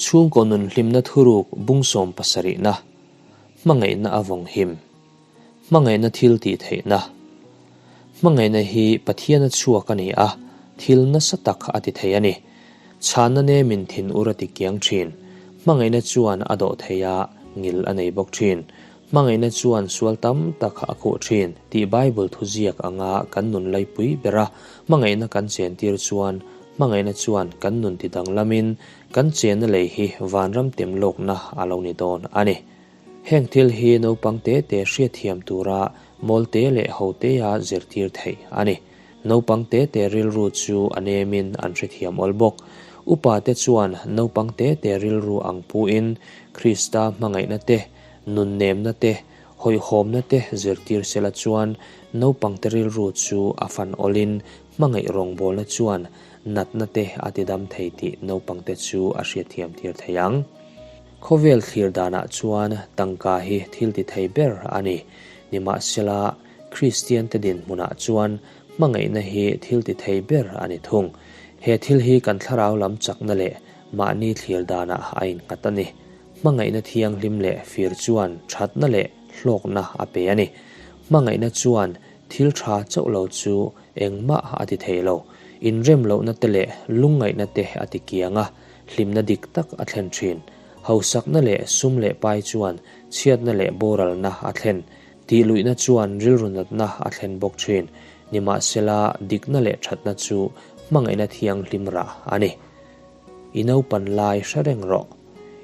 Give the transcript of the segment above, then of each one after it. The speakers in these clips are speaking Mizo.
Chhungkaw nun hlimna thuruk bung 70na, Hmangaihna a vawng him. Hmangaihna thil tih theihna. Hmangaihna hi Pathiana chhuak a ni a, thil nasa tak a ti thei a ni. Chhanna nemin thin ur a ti kiang thin. Hmangaihna chuan a dawh thei a, ngil a nei bawk thin. Hmangaihna chuan sual tam tak a khuh thin tih Bible thuziak anga kan nun laipui bera hmangaihna kan chentir chuan hmangaihna chuan kan nun ti danglamin kan chenna lei hi vanram tem lawkna a lo ni dawn a ni. Heng thil hi naupang te te hriatthiam tura mawl te leh ho tea zirtir theih a ni. Naupang te te rilru chu a nemin an hrethiam awl bawk. Upa te chuan naupang te te rilru ang puin Krista hmangaihna te, nunnemna te, hawihhawmna te zirtir sela chuan naupang te rilru chu a fan awlin hmangaih rawngbawlna chuan natna te a tidam thei tih naupang te chu a hriatthiam tir thei ang. Khawvel thlir danah chuan tangka hi thil ti thei ber a ni. Nimahsela, Kristiante dinhmunah chuan hmangaihna hi thil ti thei ber a ni thung. He thil hi kan thlarau lam chakna leh mahni thlir danah a innghat a ni. Hmangaihna thianghlim leh fir chuan thatna leh hlawkna a pe a ni. Hmangaihna chuan thil tha chauh lo chu engmah a ti thei lo. Inrem lohna te leh lungngaihna te a ti kiang a, hlimna dik tak a thlen thin. Hausakna leh sum leh pai chuan chhiatna leh boralna a thlen. Tihluihna chuan rilru natna a thlen bawk thin. Nimahsela, dikna leh thatna chu hmangaihna thianghlim rah a ni. I naupan lai hre reng rawh.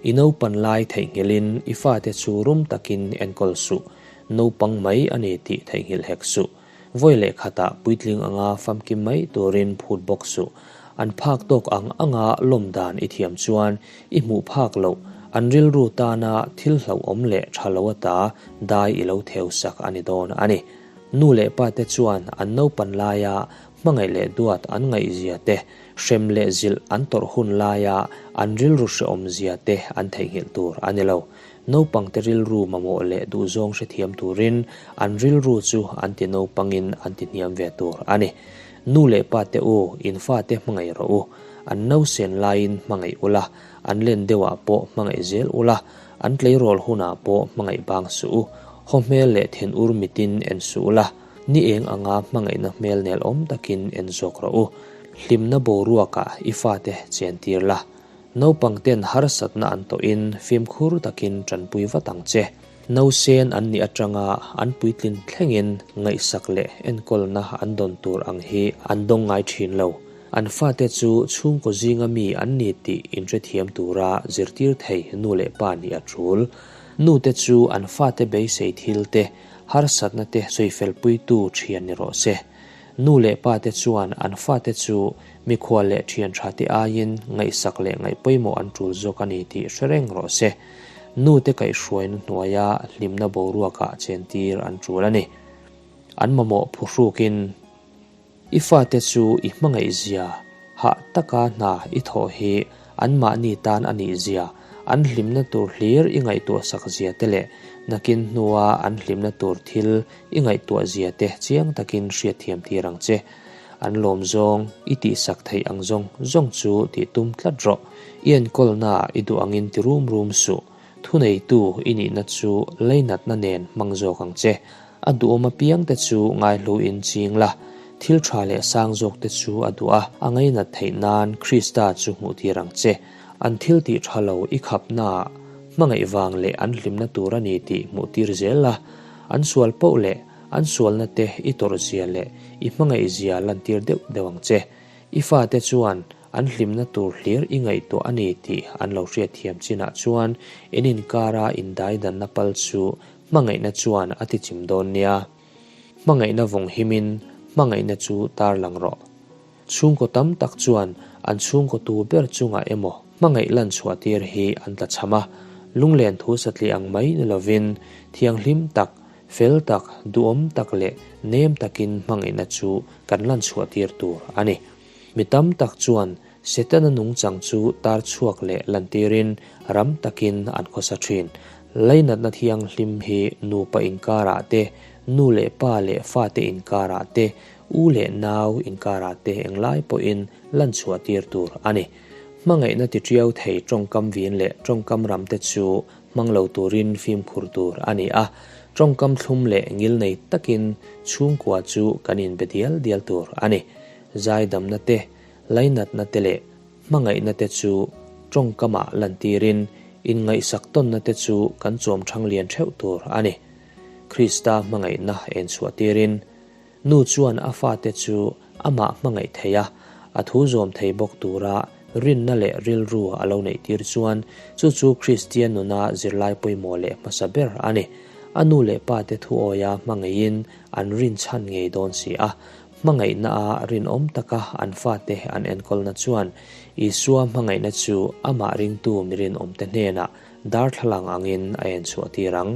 I naupan lai theihnghilhin i fate chu rum takin enkawl suh. Naupang mai a ni tih theihnghilh hek suh. Vawi leh khatah puitling anga famkim mai turin phut bawk suh. An phak tawk ang anga lawm dan i thiam chuan i hmuh phak loh, an rilru tana thil hlauhawm leh tha lo ata dai i lo theu sak a ni dawn a ni. Nu leh pa te chuan an naupan laia hmangaih leh duat an ngaihzia te, hrem leh zilh an tawrh hun laia an rilru hrehawmzia te an theihnghilh tur a ni lo. Naupangte rilru mamawh leh duhzawng hrethiam turin an rilru chu an ti naupangin an ti hniam ve tur a ni. Nu leh pa te u, in fate hmangaih rawh u. An nausen laiin hmangaih ula, an len deuhah pawh hmangaih zel ula, an tleirawl hunah pawh hmangaih bang suh u. Haw hmel leh thinur mitin en suh ula, ni eng anga hmangaihna hmel nel awm takin en zawk rawh u. Hlimna boruakah i fate chentir la. Naupang ten harsatna an tawhin fimkhur takin tanpui vat ang che. Nausen an nih atanga an puitlin thlengin ngaihsak leh enkawlna an dawn tur ang hi an dawng ngai thin lo. An fate chu chhungkaw zinga mi an ni tih inhrethiam tura zirtir thei nu leh pa nih a tul. Nute chu an fate beisei thil te, harsatna te sawifelpuitu thian ni rawh se. Nu leh pa te chuan an fate chu mikhual leh thian tha te aiin ngaihsak leh ngaih pawimawh an tul zawk a ni tih hre reng rawh se. Nu te kaihhruaina hnuaia hlimna boruakah chentir an tul a ni. An mamawh phuhrukin i fate chu i hmangaih zia, hah taka hna i thawh hi anmahni tan a nih zia, an hlimna tur hlir i ngaihtuah sak zia te leh nakin hnua an hlimna tur thil I ngaihtuah zia te chiang takin hriatthiam tir ang che. An lawm zawng, i tihsak theih ang zawng zawng chu tih tum tlat rawh. I enkawlnaah i duh angin ti rum rum suh. Thuneitu i nihna chu leinatna nen hmang zawk ang che. A duhawm apiang te chu ngaihluin ching la. Thil tha leh sang zawk te chu a duh a, a ngainat theih nan Krista chu hmuh tir ang che. An thil tih tha lo i khapnaah hmangaih vang leh an hlimna tur a ni tih hmuh tir zel la. An sual poh leh an sualna te i tawrh zia leh i hmangaih zia lantir deuh deuh ang che. I fate chuan an hlimna tur hlir i ngaihtuah a ni tih an lo hriatthiam chinah chuan in inkara indaidanna pal chu hmangaihna chuan a tichim dawn nia. Hmangaihna vawng himin hmangaihna chu tarlang rawh. Chhungkaw tam tak chuan an chhungkaw tu ber chungah emaw hmangaih lan chhuah tir hi an tla cham a, lunglen thu satliah ang mai ni lovin thianghlim tak, fel tak, duhawm tak leh nem takin hmangaihna chu kan lan chhuah tir tur a ni. Mi tam tak chuan Setana nungchang chu tar chhuak leh lantirin ram takin an khawsa thin. Lainatna thianghlim hi nupa inkarah te, nu leh pa leh fate inkarah te, U leh nau inkarah te englai pawhin lan chhuah tir tur a ni. Hmangaihna tiṭiau thei ṭawngkam vin leh ṭawngkam ramte chu hmang lo turin fimkhur tur a ni a, ṭawngkam thlum leh ngilnei takin chhungkua chu kan inbe dial dial tur a ni. Zaidamna te, lainatna te leh hmangaihna te chu ṭawngkamah lantirin inngaihsak tawnna te chu kan chawm ṭhang lian ṭheuh tur a ni. Krista hmangaihna en chhuah tirin Nu chuan a fate chu amah hmangaih thei a, a thu zawm thei bawk tura rinna leh rilru a lo neih tir chuan chu chu Kristian nuna zirlai pawimawh leh hmasa ber a ni. A nu leh pate thuawia hmangaihin an rinchhan ngei dawn si a, hmangaihna-a rinawm taka an fate an enkawlna chuan Isua hmangaihna chu amah ringtu mi rinawmte hnenah darthlalang angin a enchhuah tir ang.